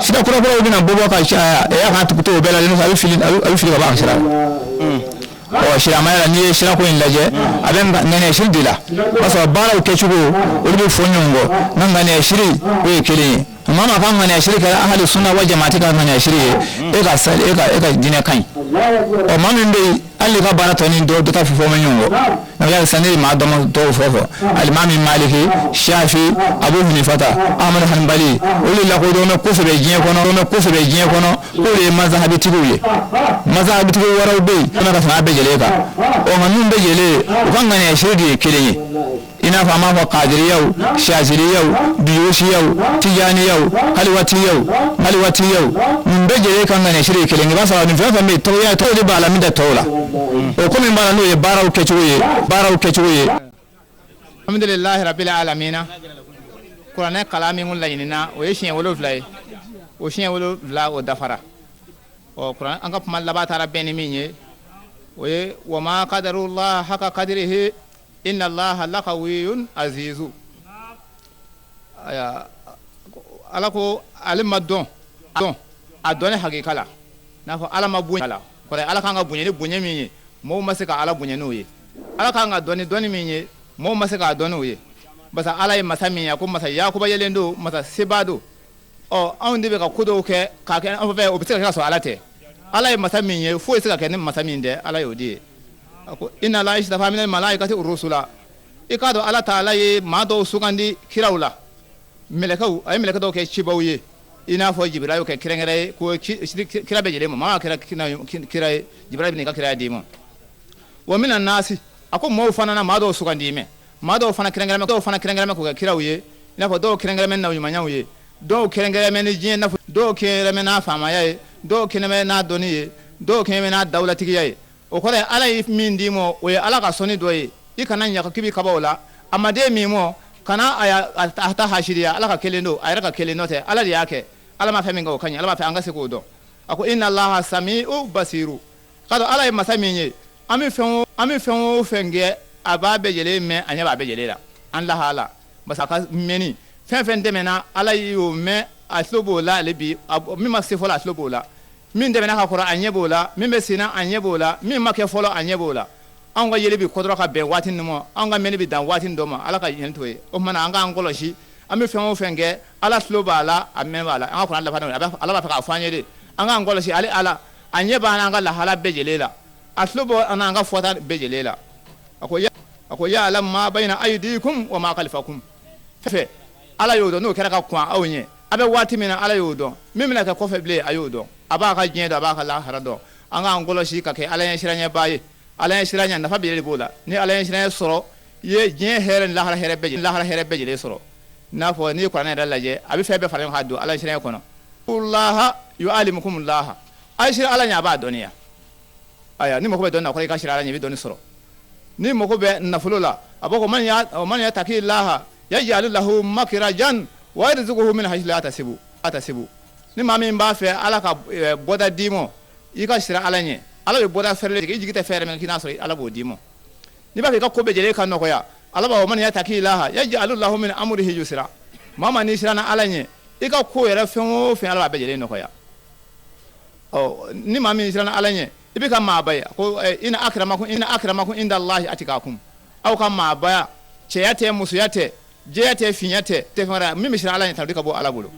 sira kurakuraw bɛna bɔ bɔ ka caya e y'a kan tugu o bɛɛ la a bɛ fili ka bɔ a ka sira la ɔ silamɛya la n'i ye sirako in lajɛ a bɛ ŋaniya siri de la o b'a sɔrɔ baaraw kɛcogo olu bɛ fɔ ɲɔgɔn kɔ nka ŋaniya siri o ye kelen ye maa maa ka ŋaniya siri kɛra ahali sunna wa jamaati ka ŋaniya siri ye e ka sali e ka diinɛ ka ɲi ɔ maa min bɛ yen hali ka baara tɔ ni dɔ dɔ ta fɔ ma ɲɔgɔn kɔ nka yali sisan ne ye maa dama dɔw fɔ fɔ alimami maliki shafi abu hanifata ahmadu hanbali olu lakodɔn bɛ kosɛbɛ diɲɛ kɔnɔ bɛ kosɛbɛ diɲɛ kɔnɔ k'olu ye mazahabitigiw ye mazahabitigiw wɛrɛw bɛ yen fana ka tɛmɛ a bɛɛ lajɛlen kan ɔ nka ninnu bɛɛ lajɛlen u ka ŋaniya siri de ye kelen ye i n'a fɔ an b'a fɔ kadiriyaw shaziliyaw biyosiyaw tijaniyaw haliwatiyaw haliwatiyaw nin bɛɛ lajɛlen ka ŋaniya siri ye kelen ye i b'a sɔrɔ nin fɛn fɛn bɛ yen tɔgɔya tɔgɔ de b'a la min tɛ tɔw la o ko min b'a la n'o ye baaraw kɛcogo ye baaraw kɛcogo ye. Alhamdulilahi rabbil alamina kuranɛ kalan min kun laɲinina o ye siɲɛ 7 ye o siɲɛ 7 o dafara ɔ kuran an ka kuma laban taara bɛn ni min ye o ye wama kadarullah haka kadirihi inna allaha lakawiyun azizu aya ala ko ale ma dɔn dɔn a dɔnni hakika la n'a fɔ ala ma bonya la kɔrɔ ala kan ka bonya ni bonya min ye mɔgɔw ma se ka ala bonya n'o ye ala kan ka dɔn ni dɔnni min ye mɔgɔw ma se k'a dɔn n'o ye basa ala ye masa min ye a ko masa yakubayalen don masa seba don ɔ anw de bɛ ka ko dɔw kɛ k'a kɛ an fɛ o bɛ se ka kɛ ka sɔrɔ ala tɛ ala ye masa min ye foyi tɛ se ka kɛ ni masa min tɛ ala y'o de ye a ko inna allaha istafa minal malaikati rusula i k'a dɔn ala taala ye maa dɔw sugandi kiraw la mɛlɛkɛw a ye mɛlɛkɛ dɔw kɛ cibaw ye i n'a fɔ jibira y'o kɛ kɛrɛnkɛrɛn ye ko kira bɛɛ lajɛlen ma maa kɛra kira ye jibira bɛ n'i ka kiraya d'i ma wa mina nasi a ko mɔgɔw fana na maa dɔw sugandi mɛ maa dɔw fana kɛrɛnkɛrɛn dɔw fana kɛrɛnkɛrɛn k'o kɛ kiraw ye i n'a fɔ dɔw kɛrɛnkɛrɛn nabiɲumanyaw ye dɔw kɛrɛnkɛrɛn ni diɲɛ nafolo dɔw kɛrɛnkɛrɛn n'a faamaya ye dɔw kɛrɛnkɛrɛn n'a dɔnni ye dɔw kɛrɛnkɛrɛn n'a dawulatigiya ye o kɔrɔ ye ala ye min d'i ma o ye ala ka sɔnni dɔ ye i kana ɲaka k'i bɛ kaba o la a ma d'e min ma kana a ta hasiriya ala ka kelen don a yɛrɛ ka kelen nɔ tɛ ala de y'a kɛ ala m'a fɛ min kɛ o ka ɲi ala b'a fɛ an ka se k'o dɔn a ko inna allaha samiu basiru k'a dɔn ala ye masa min ye an bɛ fɛn o an bɛ fɛn o fɛn kɛ a b'a bɛɛ lajɛlen mɛn a ɲɛ b'a bɛɛ lajɛlen la an lahala basa a ka mɛnni fɛn fɛn tɛmɛna ala y'o mɛn a tulo b'o la ale bi min ma se fɔlɔ a tulo b'o la min tɛmɛna ka kɔrɔ a ɲɛ b'o la min bɛ senna a ɲɛ b'o la min ma kɛ fɔlɔ a ɲɛ b'o la anw ka yeli bɛ kɔdɔrɔ ka bɛn waati nin ma anw ka mɛnni bɛ dan waati dɔ ma ala ka ɲɛ t'o ye o tuma na an k'an kɔlɔsi an bɛ fɛn o fɛn kɛ ala tulo b'a la a mɛn b'a la an ka kuranɛ laban ala b'a fɛ k'a fɔ an ye de an k'an kɔlɔsi ale ala a ɲɛ b'an ka lahala bɛɛ lajɛlen la a tulo b'an an ka fɔta bɛɛ lajɛlen la a ko ya'lamu ma bayna aydikum wa ma khalfakum fɛ ala y'o dɔn n'o kɛra ka kɔn aw ɲɛ a bɛ waati min na ala y'o dɔn min bɛna kɛ kɔfɛ bilen a y'o dɔn a b'a ka diɲɛ dɔn a b'a ka lahara dɔn an k'an kɔlɔsi ka kɛ ala ɲɛsiranɲɛbaa ye ala ɲɛsiranɲɛ nafa bɛɛ de b'o la ni ala ɲɛsiranɲɛ sɔrɔ i ye diɲɛ hɛrɛ ni lahara hɛrɛ bɛɛ lahara hɛrɛ bɛɛ lajɛlen sɔrɔ n'a fɔ n'i ye kuranɛ yɛrɛ lajɛ a bɛ fɛn bɛɛ fara ɲɔgɔn kan ka don ala ɲɛsiranɲɛ kɔnɔ laha yu'alimukum laha a ye siran ala ɲɛ a b'a dɔnniya ayiwa ni mako bɛ dɔnni na kɔrɔ i ka siran ala ɲɛ i bɛ dɔnni sɔrɔ ni mako bɛ nafolo la a b'a ko man yattaki laha yaj'al lahu makhrajan wa yarzuquhu min haythu la yahtasibu atasibu ni maa min b'a fɛ ala ka bɔda d'i ma i ka siran ala ɲɛ ala bɛ bɔda fɛrɛ i jigi tɛ fɛn min k'i n'a sɔrɔ ala b'o d'i ma n'i b'a fɛ i ka ko bɛɛ lajɛlen ka nɔgɔya ala b'a fɔ man yattaki laha yaj'al lahu min amrihi yusra maa ma n'i siranna ala ɲɛ i ka ko yɛrɛ fɛn o fɛn ala b'a bɛɛ lajɛlen nɔgɔya ɔ ni maa min siranna ala ɲɛ i bɛ ka maaba ye ko inna akramakum inna akramakum inda Allahi atikakum aw ka maabaya cɛya tɛ musoya tɛ jɛya tɛ finya tɛ tɛ fɛn wɛrɛ min bɛ siran ala ɲɛ tanu ka bɔ ala bolo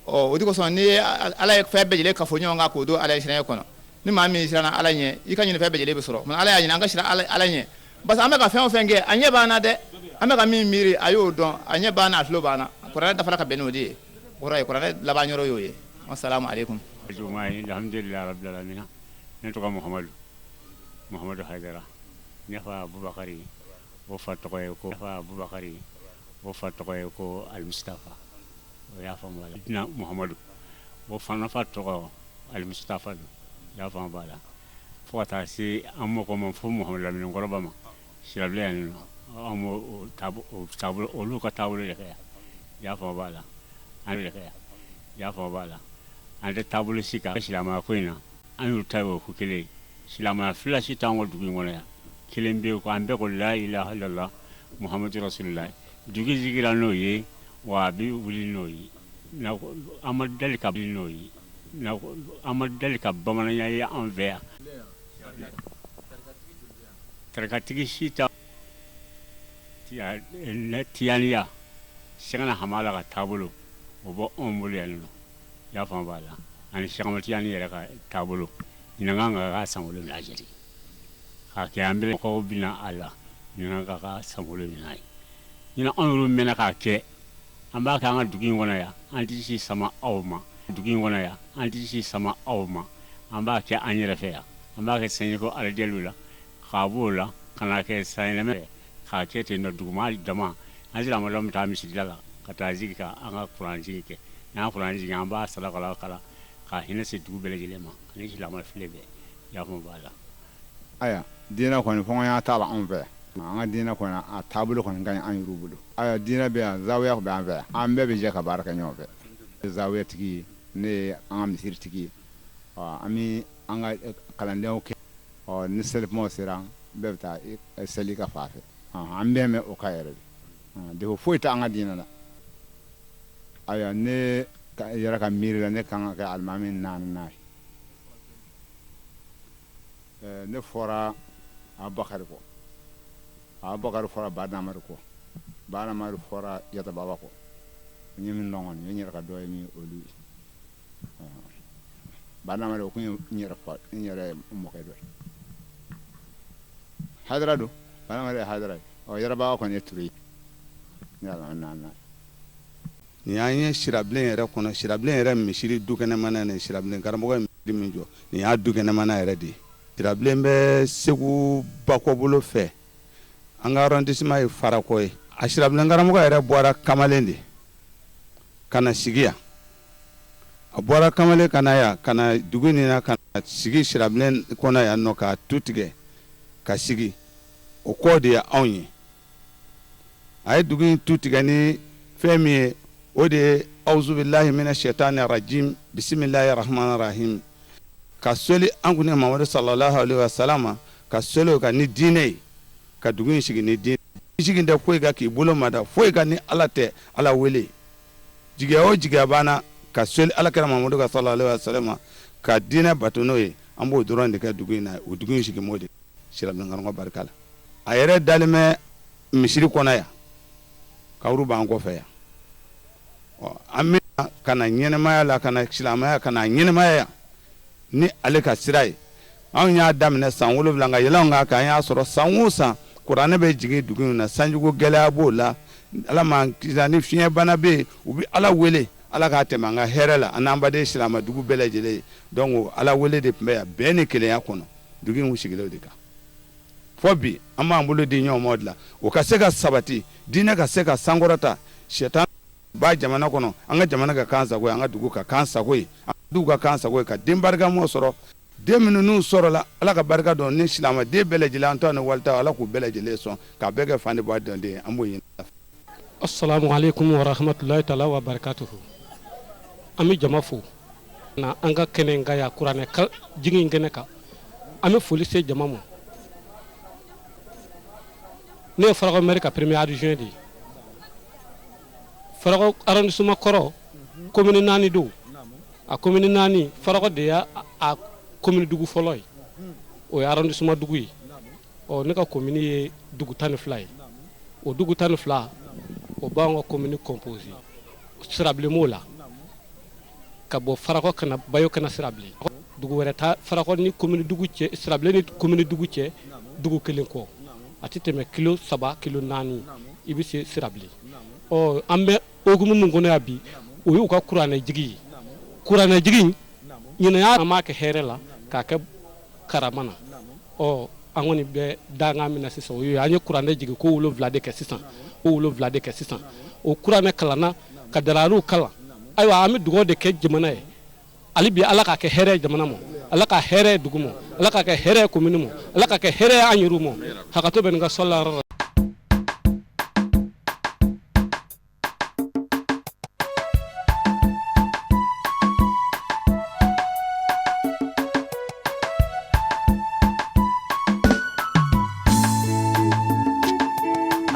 ɔ o de kosɔn n'i ye ala ye fɛn bɛɛ lajɛlen kafo ɲɔgɔn kan k'o don ala ɲɛsiranɲɛ kɔnɔ ni maa min siranna ala ɲɛ i ka ɲini fɛn bɛɛ lajɛlen bɛ sɔrɔ ala y'a ɲini an ka siran ala ɲɛ parce que an bɛ ka fɛn o fɛn kɛ a ɲɛ b'an na dɛ an bɛ ka min miiri a y'o dɔn a ɲɛ b'an na a tulo b'an na kuranɛ dafara ka bɛn n'o de ye o kɔrɔ ye kuranɛ laban yɔrɔ y'o ye wasalamu aleykum. Alhamdulilah rabbil alamin. Ne tɔgɔ Muhamadu, Muhamadu Hayidara. Ne fa Abubakari, o fa tɔgɔ ye ko fa Abubakari, o fa tɔgɔ ye ko Alimustafa. O y'a faamu b'a la. Dina Muhamadu, o fana fa tɔgɔ Alimustafa don. I y'a faamu b'a la. Fo ka taa se an mɔkɔ ma, fo Muhamadu Lamini Kɔrɔba ma, Sirabilen yan nɔ. An b'o taabolo, olu ka taabolo de kɛ yan. I y'a faamu b'a la. An de kɛ yan. I y'a faamu b'a la. An tɛ taabolo si kan silamɛya ko in na. An y'u ta ye o ko kelen ye. Silamɛya fila si t'an ka dugu in kɔnɔ yan. Kelen bɛ yen ko an bɛɛ ko la ilaha illallah Muhammadu rasulullah. Dugu sigira n'o ye, wa a bɛ wuli n'o ye. An ma deli ka wuli n'o ye. An ma deli ka bamananya ye an fɛ yan. Tarikatigi si tɛ tiyaniya Sɛkina Hamala ka taabolo o bɔ anw bolo yan nɔ. I y'a faamu b'a la. Ani Sɛki Tijani yɛrɛ ka taabolo ɲinan kan ka k'a san 7 jate. K'a kɛ an bɛ mɔgɔw bɛna a la ɲinan ka k'a san 7 ye. Ɲinan anw yɛrɛ mɛnna k'a kɛ, an b'a kɛ an ka dugu in kɔnɔ yan, an tɛ si sama aw ma. Dugu in kɔnɔ yan, an tɛ si sama aw ma. An b'a kɛ an yɛrɛ fɛ yan. An b'a kɛ sanjiko aladeliw la, k'a b'o la ka na kɛ sanyɛlɛma k'a kɛ ten nɔ duguma dama. An silamɛw bɛ taa misirida la ka taa sigi ka an ka kuran sigi kɛ. N'an kuran sigi, an b'a saraka kalan ka hinɛ se dugu bɛɛ lajɛlen ma ani silamɛ file bɛɛ. I y'a faamu b'a la. Ayiwa, diinɛ kɔni fɔɲɔgɔnya t'a la anw fɛ. An ka diinɛ kɔni, a taabolo kɔni ka ɲi an yɛrɛw bolo. Ayiwa, diinɛ bɛ yan, zawiya bɛ an fɛ yan. An bɛɛ bɛ jɛ ka baara kɛ ɲɔgɔn fɛ. Zawiya tigi ye, ne ye an ka misiri tigi ye. An bɛ an ka kalandenw kɛ. Ɔ, ni selikumaw sera, bɛɛ bɛ taa seli ka fan fɛ. An bɛɛ mɛn o kan yɛrɛ de. Défaut foyi tɛ an ka diinɛ la. Ayiwa, ne yɛrɛ ka miiri la, ne kan ka kɛ alimami naaninan ye. Ne fɔra Abubakari kɔ. Abubakari fɔra Badamari kɔ. Badamari fɔra Yatababa kɔ. N ye min dɔn kɔni, n yɛrɛ ka dɔ ye min olu ye. Badamari o kun ye n yɛrɛ fa, n yɛrɛ mɔkɛ dɔ ye. Hayidara don. Badamari ye Hayidara ye. Ɔ, Yatababa kɔni ye Ture ye. Ne y'a dɔn naaninan ye. Nin y'an ye Sirabilen yɛrɛ kɔnɔ. Sirabilen yɛrɛ misiri dukɛnɛmana nin, Sirabilen karamɔgɔ ye misiri min jɔ, nin y'a dukɛnɛmana yɛrɛ de ye. Sirabilen bɛ Segu bakɔbolo fɛ, an ka arrondissement ye Farakɔ ye. A Sirabilen karamɔgɔ yɛrɛ bɔra Kamalen de ka na sigi yan. A bɔra Kamalen ka na yan, ka na dugu nin na, ka na sigi Sirabilen kɔnɔ yan nɔ, k'a tu tigɛ ka sigi. O kɔ de ye anw ye. A ye dugu in tu tigɛ ni fɛn min ye, o de ye awuzubilahi mina sɛtani rajim bisimilahi rahmani rahim, ka soli an kun Mamadu sallallahu alaihi wa sallam, ka soli o kan ni diinɛ ye, ka dugu in sigi ni diinɛ. Sigi tɛ foyi kan k'i bolo mada foyi kan ni Ala tɛ. Ala wele jigiya o jigiya banna, ka soli Ala kira Mamadu kan sallallahu alaihi wa sallam, ka diinɛ bato n'o ye. An b'o dɔrɔn de kɛ dugu in na. O dugu in sigi m'o de Sirabilen karamɔgɔ barika la. A yɛrɛ dalen bɛ misiri kɔnɔ yan, kaburu b'an kɔfɛ yan. Ɔ, an bɛ ka na ɲɛnɛmaya la, ka na silamɛya, ka na ɲɛnɛmaya yan ni ale ka sira ye. Anw y'a daminɛ san 7 ka yɛlɛn kan kan. An y'a sɔrɔ san o san kuranɛ bɛ jigin dugu in na. Sanjiko gɛlɛya b'o la, Ala m'an kisi ni fiɲɛbana bɛ yen, u bɛ Ala wele, Ala k'a tɛmɛ an ka hɛrɛ la, an n'an baden silamɛ dugu bɛɛ lajɛlen ye. Donc Ala wele de tun bɛ yan bɛn ni kelenya kɔnɔ. Dugu in sigilen o de kan fɔ bi. An b'an bolo di ɲɔgɔn ma o de la, o ka se ka sabati, diinɛ ka se ka sankɔrɔta, sɛtan ba jamana kɔnɔ, an ka jamana ka kan sago ye, an ka dugu ka kan sago ye, an ka dugu ka kan sago ye, ka den barikamaw sɔrɔ. Den minnu n'u sɔrɔla, Ala ka barika dɔn ni silamɛ den bɛɛ lajɛlen, an ta ni walita, Ala k'u bɛɛ lajɛlen sɔn k'a bɛɛ kɛ fan de bɔ dɔnden ye. An b'o ɲini. Assalamu alaikum wa rahmatullahi taala wa barakatuhu. An bɛ jama fo na an ka kɛnɛ kan yan, kuranɛ jigin kɛnɛ kan. An bɛ foli se jama ma. Ne ye Farakɔ maire ka premier adjoint de ye. Farakɔ arrondissement kɔrɔ, commune naani don. A commune naani, Farakɔ de y'a a commune dugu fɔlɔ ye, o ye arrondissement dugu ye. Ɔ, ne ka commune ye dugu 12 ye. O dugu 12, o b'an ka commune composé. Sirabilen b'o la, ka bɔ Farakɔ ka na Bayo, ka na Sirabilen. Dugu wɛrɛ ta Farakɔ ni commune dugu cɛ, Sirabilen ni commune dugu cɛ, dugu kelen kɔ, a tɛ tɛmɛ kilo 3, kilo 4, i bɛ se Sirabilen. Ɔ, an bɛ hokumu min kɔnɔ yan bi, o y'u ka kuranɛ jigi ye. Kuranɛ jigi ɲinan y'a, an b'a kɛ hɛrɛ la k'a kɛ. Karama na. Ɔ, an kɔni bɛ dangan min na sisan, o ye an ye kuranɛ jigin ko 7 de kɛ sisan, ko 7 de kɛ sisan. O kuranɛ kalanna ka darariw kalan. Ayiwa, an bɛ dugawu de kɛ jamana ye hali bi, Ala k'a kɛ hɛrɛ ye jamana ma, Ala ka hɛrɛ ye dugu ma, Ala k'a kɛ hɛrɛ ye komini ma, Ala k'a kɛ hɛrɛ ye an yɛrɛw ma. Hakɛto bɛ nin ka sɔli.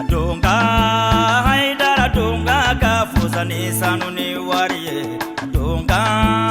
Donga Haidara, donga ka fusa ni sanu ni wari ye, donga.